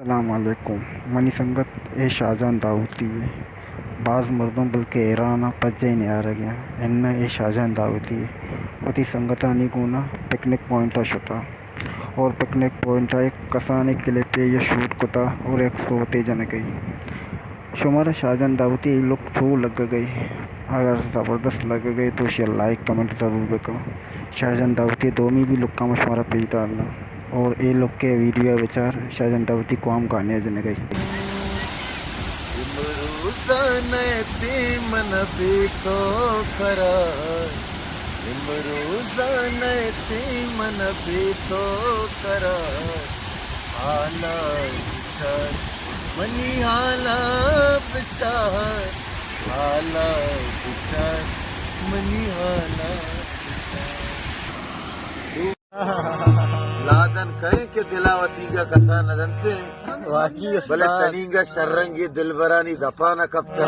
السلام علیکم۔ منی سنگت اے شاہجان داؤتی اے۔ باز مردم بلکہ ایران ءَ پجہ ءَ نیارگ ءَ انت۔ اناں، اے شاہجان داؤتی اے۔ وتی سنگتانی گون ءَ پکنک پوائنٹ ءَ شتہ اور پکنک پوائنٹ ءَ یک کسانیں کلپے یا شوٹ کتہ اور یک سوتے جنگ ءَ۔ شمارا شاہجان داؤتی ءِ اے لک چو لگگ ءَ؟ اگر زبردست لگگ ءَ تو شیئر، لائک، کمنٹ ضرور بکن۔ شاہجان داؤتی ءِ دومی بھی لکاں ما شمارا پیش دارناں۔ اور اے لک ءِ ویڈیو ءَ بچار، شاہجان داؤتی کوام گانے ءَ جنگ ءَ۔ امروز نئے تے من بے تو قرار، امروز نئے تے من بے تو قرار، حالا بچار، منی حالا بچار، حالا بچار، منی حالا بچار۔ لادن کئے کہ دلا وتیگا کسا نہ دنتے۔ واقعی بلے استاد۔ تنیگا شررنگی دلبرانی دپا نہ کپتہ۔